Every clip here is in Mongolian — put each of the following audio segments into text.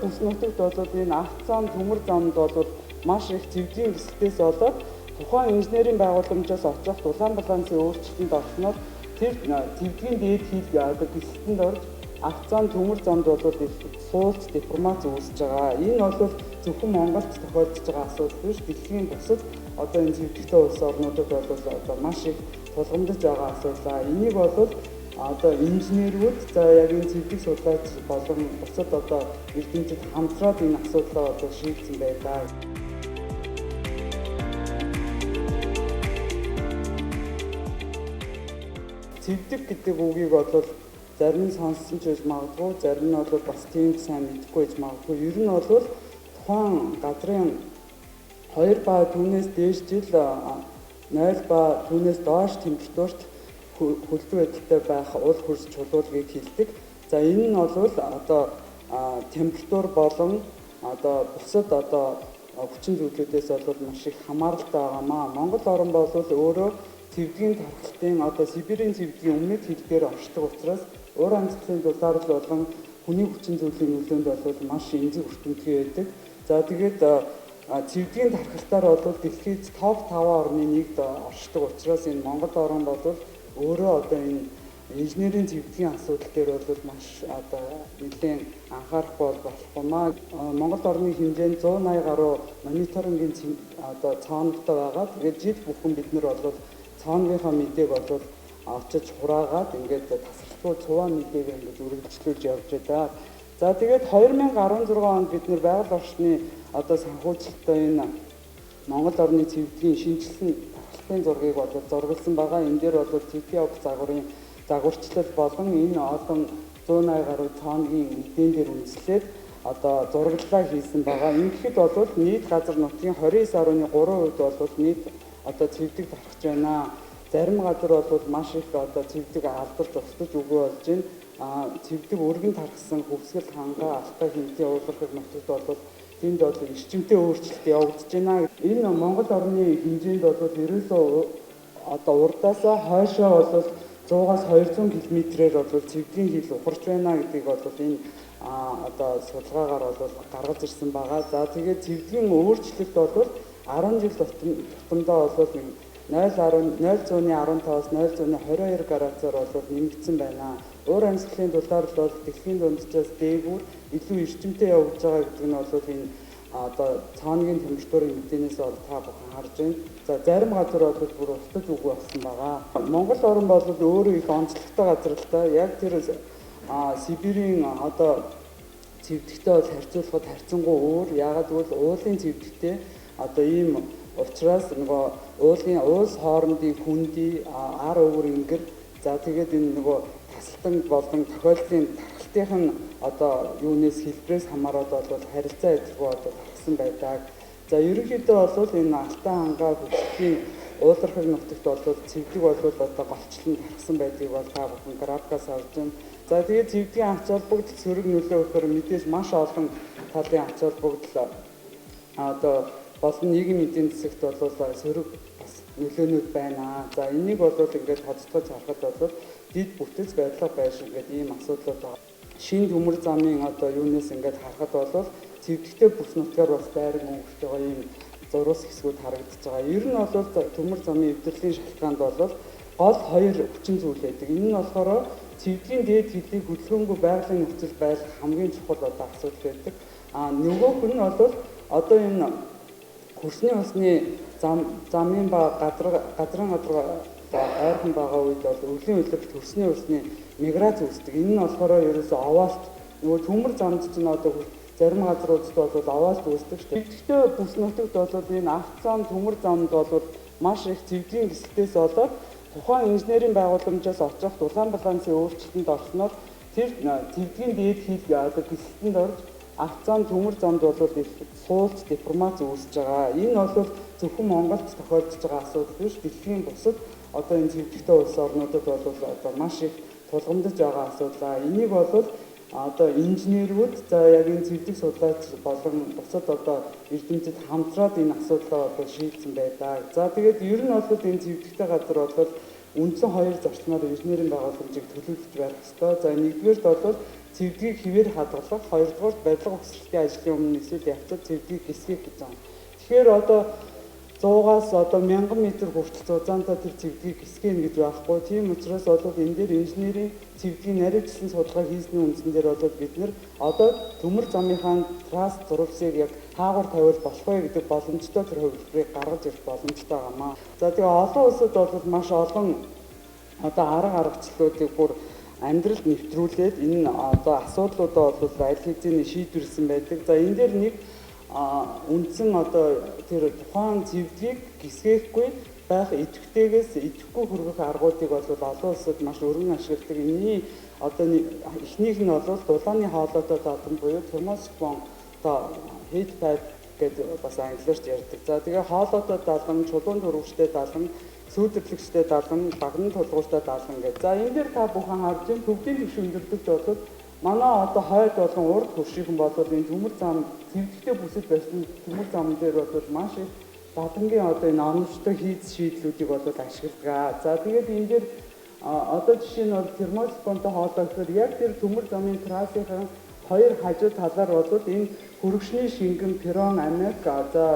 бүс нутагт бол энэ авто зам, төмөр замд бол маш их цэвдгийн гисэлтээс болоод тухайн инженерийн байгууламжаас очих дулаан балансын өөрчлөлтөнд орсноор тэр цэвдгийн дээд хил одоо гисэлтэнд орж авто зам, төмөр замд бол их суулт деформац үүсэж байгаа. Энэ бол зөвхөн Монголд тохиолдож байгаа асуудал биш. Дэлхийн бусад одоо энэ цэвдэгтэй улс орнуудад бол одоо маш их тулгамдж байгаа асуудал. Энийг бол одоо инженерүүд, за яг энэ цэвдэг судлаач болон бусад одоо эрдэмтэд хамтраад энэ асуудлаа одоо шийдсэн байлаа. Цэвдэг гэдэг үгийг бол зарим нь сонссон ч байж магадгүй, зарим нь бол бас тийм сайн мэдэхгүй байж магадгүй. Ер нь бол тухайн газрын 2 ба түүнээс дээш жил 0 ба түүнээс доош температурт хөлдөө байдалтай байх уул хөрс чулуулгийг хэлдэг. За энэ нь бол одоо температур болон одоо бусад одоо хүчин зүйлүүдээс бол маш их хамааралтай байгаамаа. Монгол орн бол өөрөө цэвдгийн тархалтын одоо Сибирийн цэвдгийн өмнөд хил дээр оршдог учраас уур амьсгалын дулаарл болон хүний хүчин зүйлийн нөлөөнд бол маш эмзэг өртөмтгий байдаг. За тэгээд цэвдгийн тархалтаар бол дэлхийд топ 5 орны нэгд оршдог учраас энэ Монгол орн бол өөрөө одоо энэ инженерийн цэвдгийн асуудал дээр бол маш одоо нэлээд анхаарахгүй бол болохгүй маа. Монгол орны хэмжээнд 180 гаруй мониторингийн одоо цооногтой байгаа. Тэгээд жил бүхэн бид нар бол цоонгийнхаа мэдээг бол очиж хураагаад ингээд тасралтгүй цуваа мэдээг ингээд үргэлжлүүлж явж байгаа. За тэгээд 2016 онд бид нар байгаль орчны одоо санхүүжилттэй энэ Монгол орны цэвдгийн шинжилсэн тархалтын зургийг бол зургалсан байгаа. Энэ дээр бол ТТОП загварын загварчлал болон энэ олон 180 гаруй цооногийн мэдээн дээр үндэслээд одоо зураглалаа хийсэн байгаа. Ингэхэд бол нийт газар нутгийн 29.3% бол нийт одоо цэвдэг тархаж байна. Зарим газар бол маш их одоо цэвдэг алдарч устж үгүй болж байна. Цэвдэг өргөн тархсан Хөвсгөл, Хангаа, Алтай, Хэмтийн уулархаг нутагт бол тэнд бол эрчимтэй өөрчлөлт явагдаж байна. Энэ Монгол орны хэмжээнд бол ерөөсөө одоо урдаасаа хойшоо бол 100-аас 200 км-ээр бол цэвдгийн хил ухарч байна гэдгийг бол энэ одоо судалгаагаар бол гаргаж ирсэн байгаа. За тэгээд цэвдгийн өөрчлөлт бол 10 жил тутамдаа бол 0.15-аас 0.22 градусаар бол нэмэгдсэн байна. Уур амьсгалын дулаарл бол дэлхийн дунджаас дээгүүр илүү эрчимтэй явагдаж байгаа гэдэг нь бол энэ одоо цооногийн температурын мэдээнээс бол та бүхэн харж байна. За зарим газар бол бүр устж үгүй болсон байгаа. Монгол орн бол өөрөө их онцлогтой газар л да. Яг тэр Сибирийн одоо цэвдэгтэй бол харьцуулахад харьцангуй өөр. Яагаад гэвэл уулын цэвдэгтэй одоо ийм учраас нөгөө уулын уулс хоорондын хүндий ар өвөр ингэр, за тэгээд энэ нөгөө тасалтан болон тохиолдлын тархалтын одоо юунээс хэлбэрээс хамаарат бол харилцаа адилгүй одоо тархсан байдаг. За ерөнхийдөө бол энэ Алтай, Хангаа, Хөвсгөлийн уулархаг нутагт бол цэвдэг бол одоо голчлон тархсан байдгийг бол та бүхэн графикаас харж байна. За тэгээд цэвдгийн ач холбогдол сөрөг нөлөө гэхээр мэдээж маш олон талын ач холбогдол одоо болон нийгмийн эдийн засагт бол сөрөг бас нөлөөнүүд байна. За энийг бол ингээд тодтогч харахад бол дид бүтэц барилга байшин гэдэг ийм асуудлууд байгаа. Шинэ төмөр замын одоо юунаас ингээд харахад бол цэвдэгтэй бүс нутгаар бас байран өнгөрч байгаа ийм зурус хэсгүүд харагдаж байгаа. Ер нь бол төмөр замын эвдэрлийн шалтгаанд бол гол хоёр хүчин зүйл байдаг. Энэ нь болохоор цэвдгийн дээд хилийг хөдөлгөөнгүй байгалийн нөхцөл байлгах хамгийн чухал одоо асуудал байдаг. А нөгөөх нь бол одоо энэ хөрсний усны замын ба газрын газар ойрхон байгаа үед бол өвлийн улиралд хөрсний усны миграц үүсдэг. Энэ нь болохоор ерөөсөө овоолт нөгөө төмөр замд чинь одоо зарим газруудад бол овоолт үүсдэг шүү дээ. Тэгэхдээ бүс нутагт бол энэ авто зам, төмөр замд бол маш их цэвдгийн гисэлтээс болоод тухайн инженерийн байгууламжаас очих дулаан балансын өөрчлөлтөнд орсноор тэр цэвдгийн дээд хил одоо гисэлтэнд орж авто зам, төмөр замд бол их суулт деформац үүсэж байгаа. Энэ бол зөвхөн Монголд тохиолдож байгаа асуудал биш. Дэлхийн бусад одоо энэ цэвдэгтэй улс орнуудад бол одоо маш их тулгамдж байгаа асуудал. Энийг бол одоо инженерүүд, за яг энэ цэвдэг судлаач болон бусад одоо эрдэмтэд хамтраад энэ асуудлаа одоо шийдсэн байдаг. За тэгээд ер нь бол энэ цэвдэгтэй газар бол үндсэн хоёр зарчмаар инженерийн байгууламжийг төлөвлөж байх ёстой. За нэгдүгээрт бол цэвдгийг хэвээр хадгалах, хоёрдугаар барилга угсралтын ажлын өмнө эсвэл явцад цэвдгийг гисгэх гэж байгаа. Тэгэхээр одоо 100-аас одоо 1000 м хүртэл зузаантай тэр цэвдгийг гисгэнэ гэж байхгүй. Тийм учраас бол энэ дээр инженерийн цэвдгийн наривчлан судалгаа хийсний үндсэн дээр бол бид нэр одоо төмөр замынхаа трасс зурвасыг яг хаагур тавиул болох вэ гэдэг боломжтой тэр хувилбарыг гаргаж ирэх боломжтой байгаамаа. За тэгээ олон улсад бол маш олон одоо арга аргачлалуудыг бүр амьдралд нэвтрүүлээд энэ одоо асуудлуудаа бол аль хэзээний шийдвэрлсэн байдаг. За энэ дээр нэг үндсэн одоо тэр тухайн зэвдгийг гисгээхгүй байх идэвхтэйгээс идэвхгүй хөргөх аргуудыг бол олон улсад маш өргөн ашигладаг. Энэний одоо эхнийх нь бол дулааны хоолойтой дадан буюу термосифон одоо heat pipe гэдэг бас англиар ярьдаг. За тэгээ хоолойтой далан, чулуун төрөвчтэй далан, сүүдэрлэгчтэй далан, багнан тулгууртай далан гэдэг. За энэ дээр та бүхэн харж байна төвдийн тэгш өндөрлөгч бол манай одоо хойд болон урд хөршийнхэн бол энэ төмөр зам цэвдэхтэй бүсэд байсан төмөр зам дээр бол маш их далангийн одоо энэ оновчтой хийц шийдлүүдийг бол ашигладаг. За тэгээд энэ дээр одоо жишээ нь бол термосифонтой хоолой гэхээр яг тэр төмөр замын трассынхаа хоёр хажуу талаар бол энэ хөргөчний шингэн перон амиак за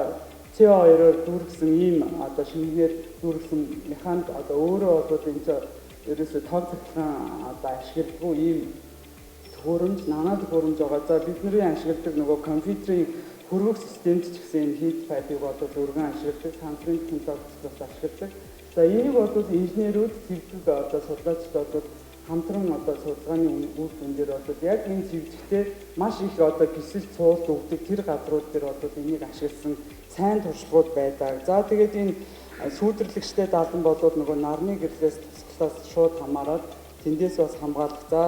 CO2-оор дүүргэсэн ийм одоо шингэнээр дүүргэсэн механик одоо өөрөө бол энэ чинь ерөөсөө тог цахилгаан одоо ашигладаггүй ийм төхөөрөмж, нано төхөөрөмж байгаа. За бидний ашигладаг нөгөө компьютерийн хөргөх системд ч гэсэн энэ heat pipe-ыг бол өргөн ашигладаг, сансрын технологид бас ашигладаг. За энийг бол инженерүүд, цэвдэг одоо судлаачид бол хамтран одоо судалгааны үр дүн дээр бол яг энэ цэвдэхтэй маш их одоо гисэл цуулт өгдөг тэр газрууд дээр бол энийг ашигласан сайн туршлагууд байдаг. За тэгээд энэ сүүдэрлэгчтэй далан бол нөгөө нарны гэрлээс тусгалаас шууд хамаарат тэндээс бас хамгаалах. За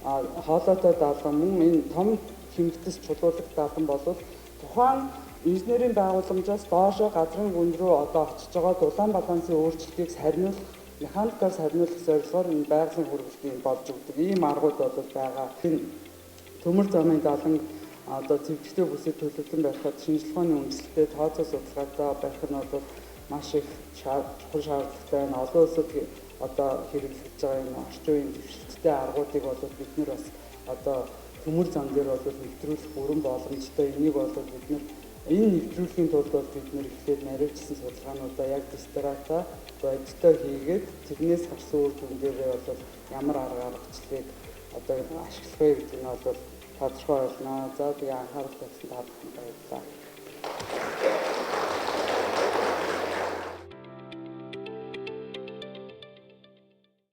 хоолойтой далан мөн энэ том хэмхтэс чулуулах далан бол тухайн инженерийн байгууламжаас доошоо газрын гүн рүү одоо очиж байгаа дулаан балансын өөрчлөлтийг сарниулах, механикаар сарниулах зорилгоор энэ байгалийн хөргөлтийг болж өгдөг ийм аргууд бол байгаа. Энэ төмөр замын далан одоо цэвдэхтэй бүсэд төлөвлөн барихад шинжилгээ ухааны үндэслэлтэй тооцоо судалгаатай барих нь бол маш их чухал шаардлагатай байна. Олон улсад одоо хэрэглэж байгаа энэ орчин үеийн дэвшилттэй аргуудыг бол бид нэр бас одоо төмөр зам дээр бол нэвтрүүлэх бүрэн боломжтой. Энийг бол бид нэр энэ нэвтрүүлэхийн тулд бол бид нэр эхлээд наривчлсан судалгаануудаа яг дистрата бодиттой хийгээд тэрнээс гарсан үр дүн дээрээ бол ямар арга аргачлалыг одоо ашиглах вэ гэдэг нь бол тодорхой болно. За тэгээ анхаарал тавьсан та бүхэнд баярлалаа.